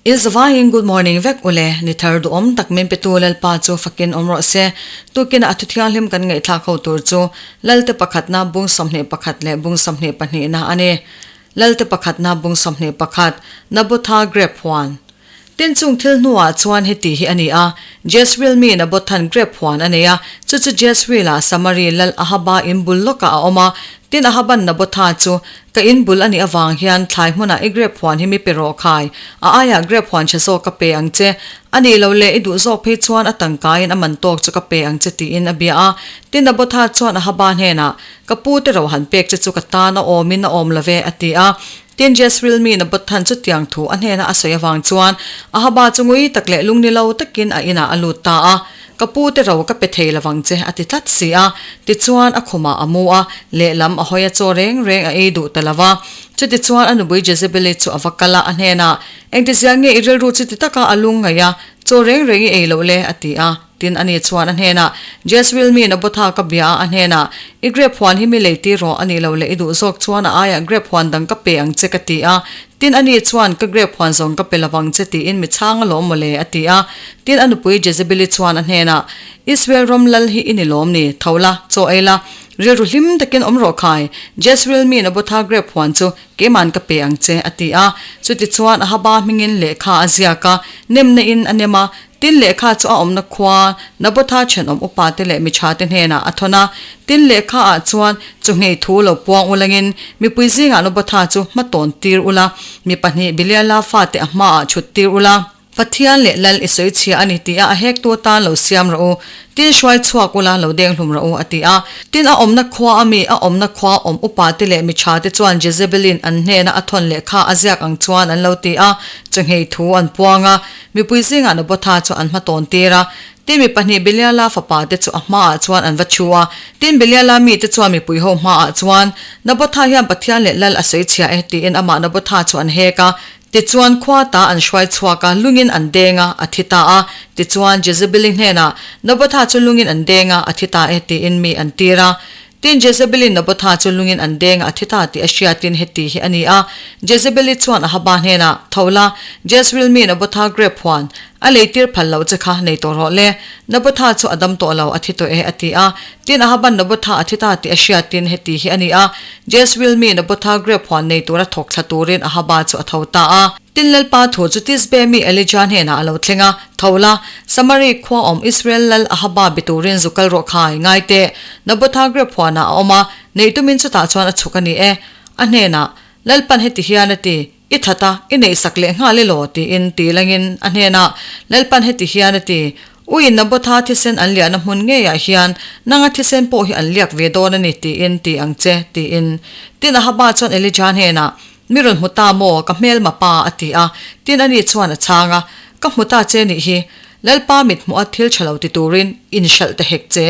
In zavaiin good morning vek ule, ni thar duhawm tak min petu Lalpa chu fakin awm rawh se. Tukin a thu thianghlim kan ngaihthlak ho tur chu Lalte pakhatna bung 21 leh bung 22 na a ni. Lalte pakhatna bung 21, Nabotha grape huan. Tin chung thil hnuah chuan heti hi a ni a, Jezreel mi Nabothan grape huan a nei a, chu chu Jezreel-ah Samari lal Ahaba in bul lawkah a awm a. Tin Ahaban Nabotha chu, Ka in bul a nih avang hian thlai hmunah i grape huan hi mi pe rawh khai, a aiah grape huan chhe zawk ka pe ang che. A nih loh leh i duh zawk phei chuan a tangkaiin a man tawk chu ka pe ang che tiin a bia a. Tin Nabotha chuan Ahaba hnenah, Ka pu te ro han pek che chu ka tan a awmin a awm lo ve, a ti a. Tin, Jezreel mi Nabothan chutiang thu a hnena a sawi avang chuan Ahaba chu ngui tak leh lungni lo takin a inah a lut ta a. Ka pu te ro ka pe thei lovang che, a ti tlat si a. Tichuan, a khumah a mu a, lehlam a hawi a chaw reng reng a ei duh ta lo va. Chutichuan, a nupui Jezebeli chu a va kal a, a hnenah, Engtizia nge i rilru chuti taka a lung ngaih a, chaw reng reng i ei loh le? a ti a. Tin, ani chuan a hnenah, Jezreel mi Nabotha ka bia a, a hnenah, I grep huan hi mi lei tir rawh, a nih loh leh i duh zawk chuan a aiah grep huan dang ka pe ang che, ka ti a. Tin, ani chuan, Ka grep huan zawng ka pe lovang che, tiin mi chhang alawm mawle, a ti a. Tin, a nupui Jezebeli chuan a hnenah, Israel ram lal hi i ni lawm ni? Tho la, chaw ei la, rilru hlim takin awm rawh khai, Jezreel mi Nabotha grep huan chu keiman ka pe ang che, a ti a. Chutichuan Ahaba hmingin lehkha a ziak a, nemna in a nem a, Tin lehkha chu a awmna khua Nabotha thenawm upate leh mi thate hnenah a thawn a. Tin lehkha ah chuan chu nghei thu lo puang ulangin mipui zingah Nabotha chu hma tawn tir ula, mi pahnih Biliala fate a hmaah chhut tir ula. Pathian leh Lal i sawi chhia a ni tia a hektu atan lo siam rawh u. Tin hruai chhuak ula lo deng hlum rawh u, a ti a. Tin a awmna khua a mi a awmna khua awm upate leh mi thate chuan Jezebelin an hnena a thawn lehkha a ziak ang chuan an lo ti a, chu nghei thu an puang a. Mipui zingah Nabotha chu an hma tawn tir a, tin mi pahnih Beliala fapa te chu a hmaah chuan an va thu a. Tin Beliala mite chuan mipui ho hmaah chuan, Nabotha hian Pathian leh Lal a sawi chhia e, tiin amah Nabotha chu an hek a. Tichuan khua ta an hruai chhuak a, lungin an deng a, a thi ta a. Tichuan Jezebeli hnenah, Nabotha chu lungin an deng a, a thi ta e, tiin mi an tir a. Tin, Jezebeli Nabotha chu lungin an deng a thi ta tih a hriatin heti hi a ni a, Jezebeli chuan Ahaba hnenah, Tho la, Jezreel mi Nabotha grep huan a leitir phal loh che kha nei tawh rawh le. Nabotha chu a dam tawh lo, a thi tawh e, a ti a. Tin, Ahaban Nabotha a thi ta tih a hriatin heti hi a ni a, Jezreel mi Nabotha grep huan nei tura thawk thla turin Ahaba chu a tho ta a. Tin, Lalpa thu chu Tisbe mi Elija hnenah a lo thleng a, Tho la, Samari khua awm Israel lal Ahaba be turin zu kal rawh khai, ngai teh. Nabotha grep huanah a awm a, neih tumin chutah chuan a chhuk a ni e. A hnenah, Lalpan heti hian a ti, I that a, i neihsak leh nghal elaw? tiin ti langin a hnenah, Lalpan heti hian a ti, Uiin Nabotha thisen an liahna hmun ngeiah hian nanga thisen pawh hi an liak ve dawn a ni, tiin ti ang che, tiin. Tin, Ahaba chuan Elija hnenah, Mi rawn hmu ta maw? Ka hmelma pa, a ti a. Tin, ani chuan a chhang a, Ka hmu ta che nih hi. Lalpa mit hmuh a thil tha lo ti turin inhralh ta hek che.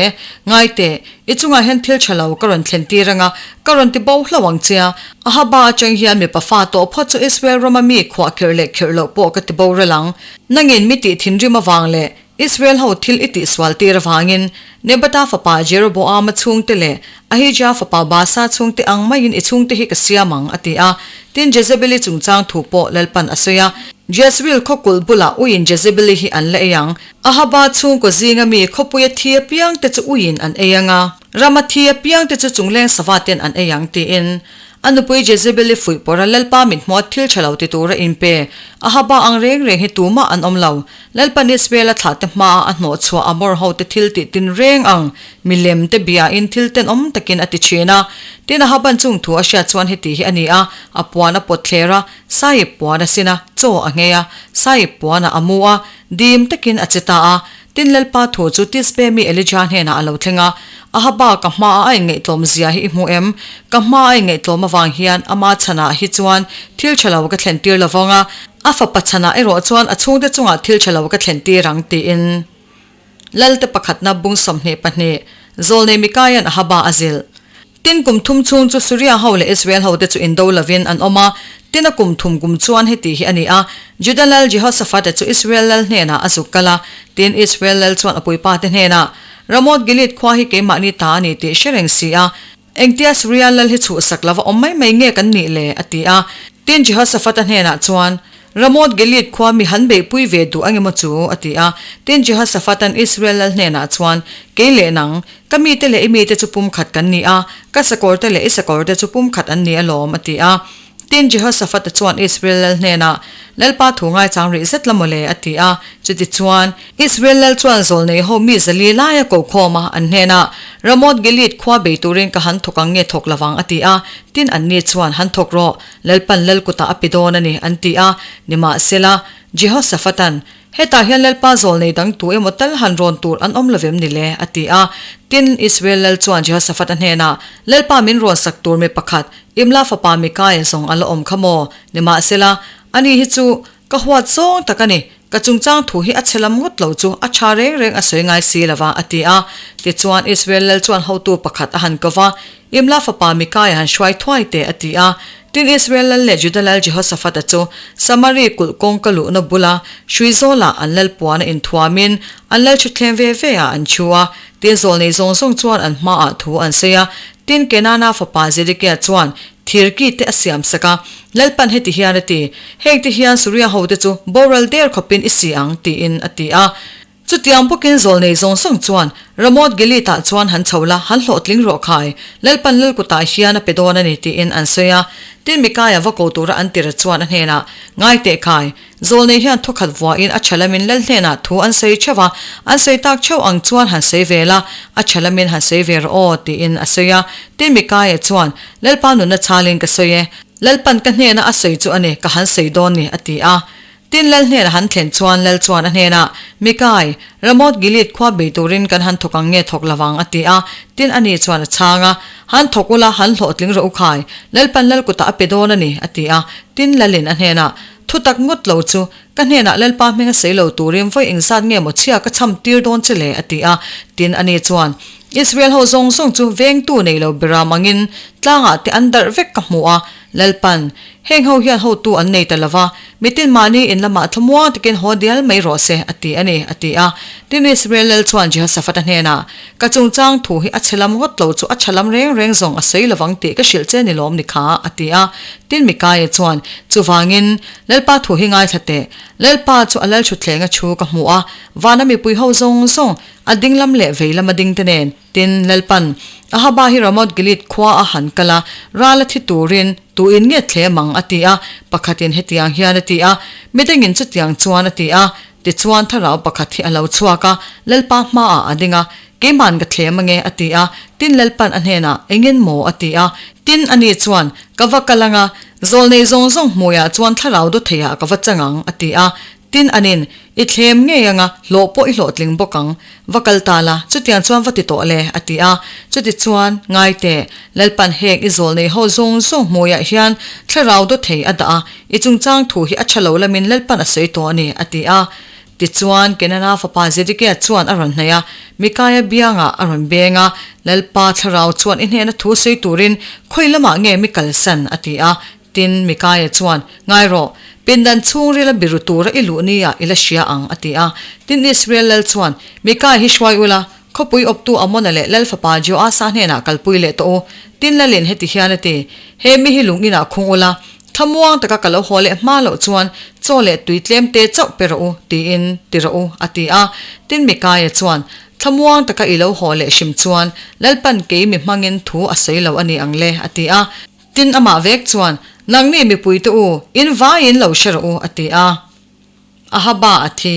Ngai teh, i chungah hian thil tha lo ka rawn thlen tir anga, ka rawn ti bo hlauh ang che a. Ahaba atang hian mipa fa tawh phawt chu Israel rama mi khuah khirh leh khirh loh pawh ka ti bo rel ang. Nangin mi tih thinrim avang leh Israel ho thil i tihsual tir avangin Nebata fapa Jeroboama chhungte leh Ahija fapa Baasa chhungte ang maiin i chhungte hi ka siam ang, a ti a. Tin, Jezebeli chungchang thu pawh Lalpan a sawi a. Jezreel khaw kulh bulah uiin Jezebeli hi an la ei ang. Ahaba chhungkaw zinga mi khawpuia thi apiangte chu uiin an ei ang a, rama thi apiangte chu chungleng sava ten an ei ang, tiin. A nupui Jezebeli fuih pawrh a Lalpa mithmuh a thil tha lo ti tura inpe Ahaba ang reng reng hi tumah an awm lo. Lalpan Israel-a thlahte hmaah a hnawh chhuah Amor hote thil tih tin reng ang milem te biain thil tenawm takin a ti thin a. Tin, Ahaban chung thu a hriat chuan heti hi a ni a, a puan a pawt thler a, Saip puan a sin a, chaw a nghei a, Saip puanah a mu a, dim takin a che ta a. Tin, Lalpa thu chu Tisbe mi Elija hnenah a lo thleng a, Ahaba, ka hmaah a inngaihtlawm zia hi i hmu em? Ka hmaa a inngaihtlawm avang hian ama chhanah hi chuan thil tha lo ka thlen tir lo vang a, A fapa chhanah erawh chuan a chhungte chungah thil tha lo ka thlen tir ang tiin Lalte pakhatna bung 22 Zawlnei Mikaia'n Ahaba a zilh. Tin kum thum chhung chu Suria ho leh Israel hote chu indo lovin an awm a, tin a kum thum kum chuan heti hi a ni a, Juda lal Jehoshaphat-a chu Israel lal hnenah a zuk kal a, tin Israel lal chuan a puipate hnenah, Ramoth Gilead khua hi keimahni ta a ni tih hre reng si a, Engtia Suria lal hi chhuhsak lova awm mai mai nge kan nih le? a ti a. Tin, Jehoshaphat-a hnenah chuan, Ramoth Gilead khua mi han beihpui ve duh angemaw chu? a ti a. Tin, Jehoshaphat-a'n Israel lal hnenah chuan, Kei leh nang, ka mite leh i mite chu pumkhat kan ni a, ka sakawrte leh i sakawrte chu pumkhat an ni alawm, a ti a. Tin, Jehoshaphat-a chuan Israel lal hnenah, Lalpa thu ngaichang rih zet la maw le, a ti a. Chutichuan, Israel lal chuan zawlnei ho mi zali laia ko khawm a, an hnenah, Ramoth Gilead khua bei turin ka han thawk ang nge thawk lovang, a ti a. Tin, anni chuan, Han thawk rawh, Lalpan lal kutah a pe dawn a ni, an ti a. Nimahsela, Jehoshaphat-a'n, Hetah hian Lalpa zawlnei dang tu emaw tal han rawn tur an awm lovem ni le? a ti a. Tin, Israel lal chuan Jehoshaphat-a hnenah, Lalpa min rawn sak tur mi pakhat, Imla fapa Mikaia zawng a la awm kha maw? Nimahsela, ani hi chu ka huat zawng tak a ni, ka chungchang thu hi a chhe lam ngawt lo chu a tha reng reng a sawi ngai si lo va, a ti a. Tichuan, Israel lal chuan hotu pakhat a han ko va, Imla fapa Mikaia han hruai thuai teh, a ti a. Tin, Israel lal leh Juda lal Jehoshaphat-a chu Samari kulh kawngka luhna bula hrui zawlah an lal puana inthuamin an lal thutthleng ve ve ah an thu a. Tin, zawlnei zawng zawng chuan an hmaah thu an sawi a. Tin, Kenana fapa Zedekia chuan thir ki te a siam sak a, Lalpan heti hian a ti, Heng te hian Suria hote chu boral der khawpin i si ang, tiin a ti a. Chutiang bawkin zawlnei zawng zawng chuan Ramoth Gilead-ah chuan han chho la, han hlawhtling rawh khai, Lalpan lal kutah hian a pe dawn a ni, tiin an sawi a. Tin, Mikaia va ko tura an tira chuan a hnenah, Ngai teh khai, zawlnei hian thawkhat vuahin a tha lamin lal hnenah thu an sawi theuh a, an sawi tak theuh ang chuan han sawi ve la, a tha lamin han sawi ve rawh aw, tiin a sawi a. Tin, Mikaia chuan, Lalpa nunna chhalin ka sawi e, Lalpan ka hnena a sawi chu a ni, ka han sawi dawn ni, a ti a. Tin, Lal hnenah han thlen chuan Lal chuan a hnenah, Mikai, Ramoth Gilead khua bei turin kan han thawk ang nge thawk lo vang, a ti a. Tin, ani chuan a chhang a, Han thawk ula, han hlawhtling rawh u khai, Lalpan Lal kutah a pe dawn a ni, a ti a. Tin, Lalin a hnenah, Thu tak ngawt lo chu, ka hnenah Lalpa hming a sawi lo turin vawi engzat nge maw chhia ka cham tir dawn che le, a ti a. Tin, ani chuan, Israel ho zawng zawng chu vengtu nei lo beram angin tlangah te an darh vek ka hmu a, Lalpan, Heng ho hian hotu an nei ta lo va, mitin mahni in lamah thlamuang takin haw dial mai rawh se, a ti a ni, a ti a. Tin, Israel lal chuan Jehoshaphat-a hnenah, Ka chungchang thu hi a chhe lam ngawt lo chu a tha lam reng reng zawng a sawi lovang tih ka hrilh che ni lawm ni kha, a ti a. Tin, Mikaia chuan, Chuvangin, Lalpa thu hi ngaithla teh. Lalpa chu a lal thutthleng a thu ka hmu a, vana mipui ho zawng zawng, a ding lam leh vei lama ding te nen, Tin, Lalpan, Ahaba hi Ramoth Gilead khua a han kal a, ral a thi turin tuin nge thlem ang? a ti a. Pakhatin hetiang hian a ti a, Midangin chutiang chuan a ti a. Tichuan thlarau pakhat hi a lo chhuak a, Lalpa hmaah a ding a, Keiman ka thlem ange, a ti a. Tin, Lalpan a hnenah, Engin maw? a ti a. Tin, ani chuan, Ka va kal anga, zawlnei zawng zawng hmuiah chuan thlarau dawtheiah ka va chang ang, a ti a. Tin, anin, I thlem ngei anga, hlawh pawh i hlawhtling bawk ang. Va kal ta la, chutiang chuan va ti tawh le, a ti a. Chutichuan, ngai teh, Lalpan heng i zawlnei ho zawng zawng hmuiah hian thlarau daw thei a dah a, i chungchang thu hi a tha lo lamin Lalpan a sawi tawh a ni, a ti a. Tichuan, Kenana fapa Zedekia chuan a rawn hnaih a, Mikaia biangah a rawn beng a, Lalpa thlarau chuan i hnena thu sawi turin khawi lamah nge mi kalsan? a ti a. Tin, Mikaia chuan, Ngai rawh, pindan chhungrila biru tura i luh nia i la hria ang, a ti a. Tin, Israel lal chuan, Mikaia hi hruai ula, khawpui awptu Amona leh lal fapa Joasa hnenah kalpui leh tawh u. Tin, lalin heti hian a ti, He mi hi lung inah khung ula, thlamuang taka ka lo haw leh hma loh chuan chaw leh tui tlem te chauh pe rawh u, tiin ti rawh u, a ti a. Tin, Mikaia chuan, Thlamuang taka i lo haw leh hrim chuan Lalpan kei mi hmangin thu a sawi lo a ni ang le, a ti a. Tin, amah vek chuan, Nangni mipuite u, in vaiin lo hre rawh u, a ti a. Ahaba a thi.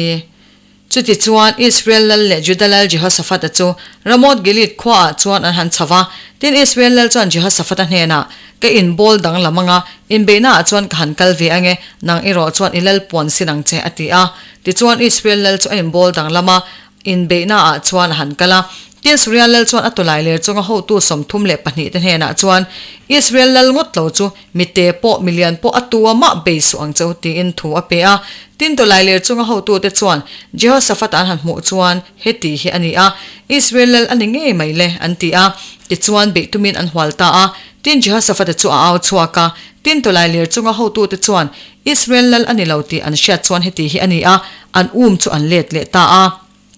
Chutichuan, Israel lal leh Juda lal Jehoshaphat-a chu Ramoth Gilead khuaah chuan an han chho va. Tin, Israel lal chuan Jehoshaphat-a hnenah, Ka inbawl danglam anga, inbeihnaah chuan ka han kal ve ange, nang erawh chuan i lal puan sin ang che, a ti a. Tichuan, Israel lal chu a inbawl danglam a, Inbeihnaah chuan a han kal a. Tin, Suria lal chuan a tawlai ler chunga hotu 32 te hnenah chuan, Israel lal ngawt lo chu mite pawh, milian pawh a tu a mah bei suh ang che u, tiin thu a pe a. Tin, tawlai ler chunga hotute chuan Jehoshaphat an han hmuh chuan, Heti hi a ni a, Israel lal a ni ngei mai le, an ti a. Tichuan, beih tumin an hual ta a. Tin, Jehoshaphat-a chu a au chhuak a. Tin, tawlai ler chunga hotute chuan, Israel lal a ni lo tih an hriat chuan heti hi a ni a, an um chu an let leh ta a.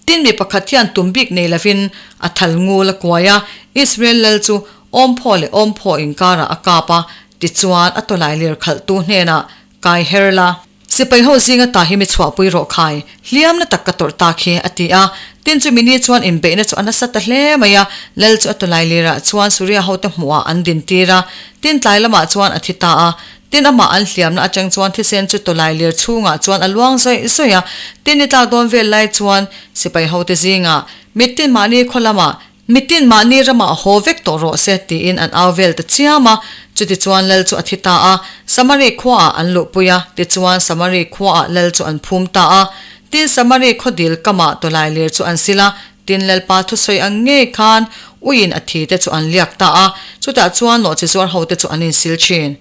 Tin mi pakhat hian tum bik nei lovin a thal ngul a kuai a, Israel lal chu awmphaw leh awmphaw inkarah a kap a, tichuan a tawlai lir khalhtu hnenah, Kai her la. Sipai ho zinga ta hi mi chhuahpui rawh khai, hliam na tak ka tawrh tak hi, a ti a. Tin chumi ni chuan inbeihna chu a nasa ta hle mai a, lal chu a tawlai lirah chuan Suria hote hmuhah an dintir a, tin tlai lamah chuan a thi ta a. Tin amah an hliamna atang chuan thisen chu tawlai lir chhungah chuan a luang zawih zawih a, tin ni tlak dawn vel lai chuan sipai hote zingah mittin mahni khaw lamah Mitin mahni ramah haw vek tawh rawh se tiin an au vel ta chiam a, chutichuan lal chu a thi ta a, Samari khuaah an luhpui a, tichuan Samari khuaah lal chu an phum ta a. Tin Samari khaw dil kamah tawlai lir chu an sil a, tin Lalpa thusawi ang ngei khan uiin a thi te chu an liak ta a, chutah chuan nawhchi zuar hote chu an insil thin.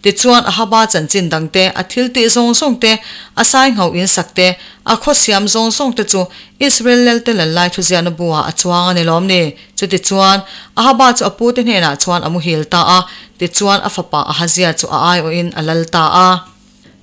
Tichuan, Ahaba chanchin dang te, a thil tih zawng zawng te, a sai ngho in sak te, a khaw siam zawng zawng te chu Israel lelte lal lai thuziahna buah a chuang a ni lawm ni? Chutichuan, Ahaba chu a pute hnenah chuan a muhil ta a, tichuan a fapa Ahazia chu a aiawhin a lal ta a.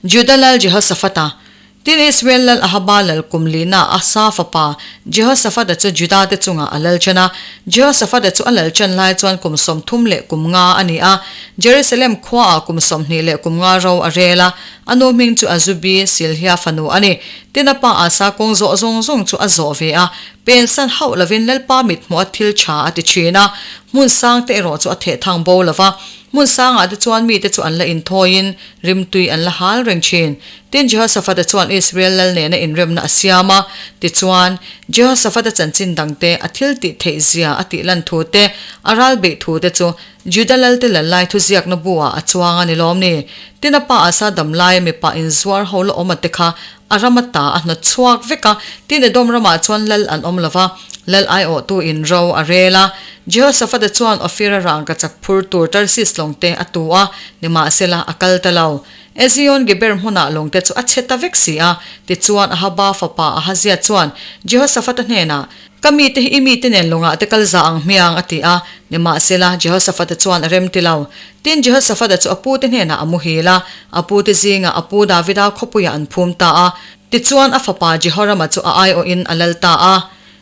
Juda lal Jehosaphata Tin, Israel lal Ahaba lal kum lihna Asa fapa Jehosaphata chu Juda te chungah a lal ṭan a. Jehosaphata chu a lal ṭan lai chuan kum 30 leh kum nga a ni a. Jerusalem khuaah kum 20 leh kum nga ro a rel a. A nu hming chu Azubi, Silhia fanu a ni. Tin, a pa Asa kawng zawh zawng zawng chu a zawh ve a. Pensan hauh lovin Lalpa mithmuh a thil ṭha a ti ṭhin a. Hmun sang te erawh chu a theh thang bo lo va. Hmun sangah te chuan mite chu an la inthawiin rimtui an la hal reng ṭhin. Tin, Jehosaphata chuan Israel lal nena inremna a siam a. Tichuan, Jehosaphata chanchin dangte, a thil tih theih zia a tih lan thu te, a ral beih thu te chu Juda lalte lal lai thuziakna bu-ah a chuang a ni lawm ni? Tin, a pa Asa dam laia mipa inzuar ho la awm a te kha a ram ata a hnawt chhuak vek a. Tin, Edom ramah chuan lal an awm lo va, lal aiawhtu in ro a rel a. Jehosaphata chuan Ophir-a rangkachak phur tur Tarsis lawng te a tu a, nimahsela a kal ta lo. Ezion Geber hmunah lawngte chu a chhe ta vek si a, tichuan Ahaba fapa Ahazia chuan Jehosaphata hnenah, Ka mite hi i mite nen lawngah te kal za ang hmiang, a ti a. Nimahsela, Jehosaphata chuan a rem ti lo. Tin, Jehosaphata chu a pute hnenah a muhil a, a pute zingah a pu Davida khawpuiah an phum ta a. Tichuan, a fapa Jehorama chu a aiawhin a lal ta a.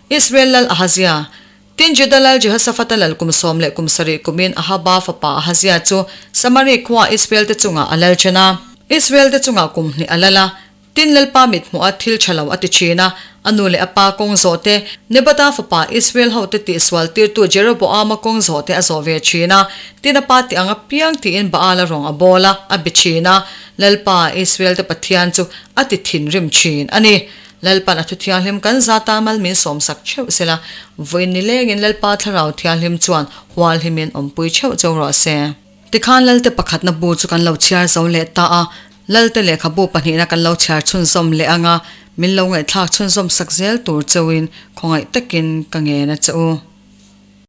Israel lal Ahazia. Tin, Juda lal Jehosaphata lal kum 17 kumin Ahaba fapa Ahazia chu Samari khuaa Israel-te chungah a lal ṭhen a. Israel-te chungah kum hnih a lal a. Tin, Lalpa mithmuha thil ṭha lo a ti ṭhin a, a nu leh a pa kawng zawh te, Nebata fapa Israel hote tihsual tirtu Jeroboama kawng zawh te a zawh ve ṭhin a. Tin, a pa tih ang apiang tiin Baala rawng a bawl a, a bi ṭhin a. Lalpa, Israel-te Pathian chu a ti thinrim ṭhin a ni. Lalpan a thu thianghlim kan za tan mal min sawmsak theuh sela, vawiin ni lengin Lalpa Thlarau Thianghlim chuan hualhimin awmpui theuh cheu rawh se. Tikhan Lalte pakhatna bu chu kan lo chhiar zo leh ta a, Lalte lehkhabu pahnihna kan lo chhiar chhunzawm leh anga min lo ngaihthlak chhunzawm sak zel tur cheuin khawngaih takin ka ngen a che u.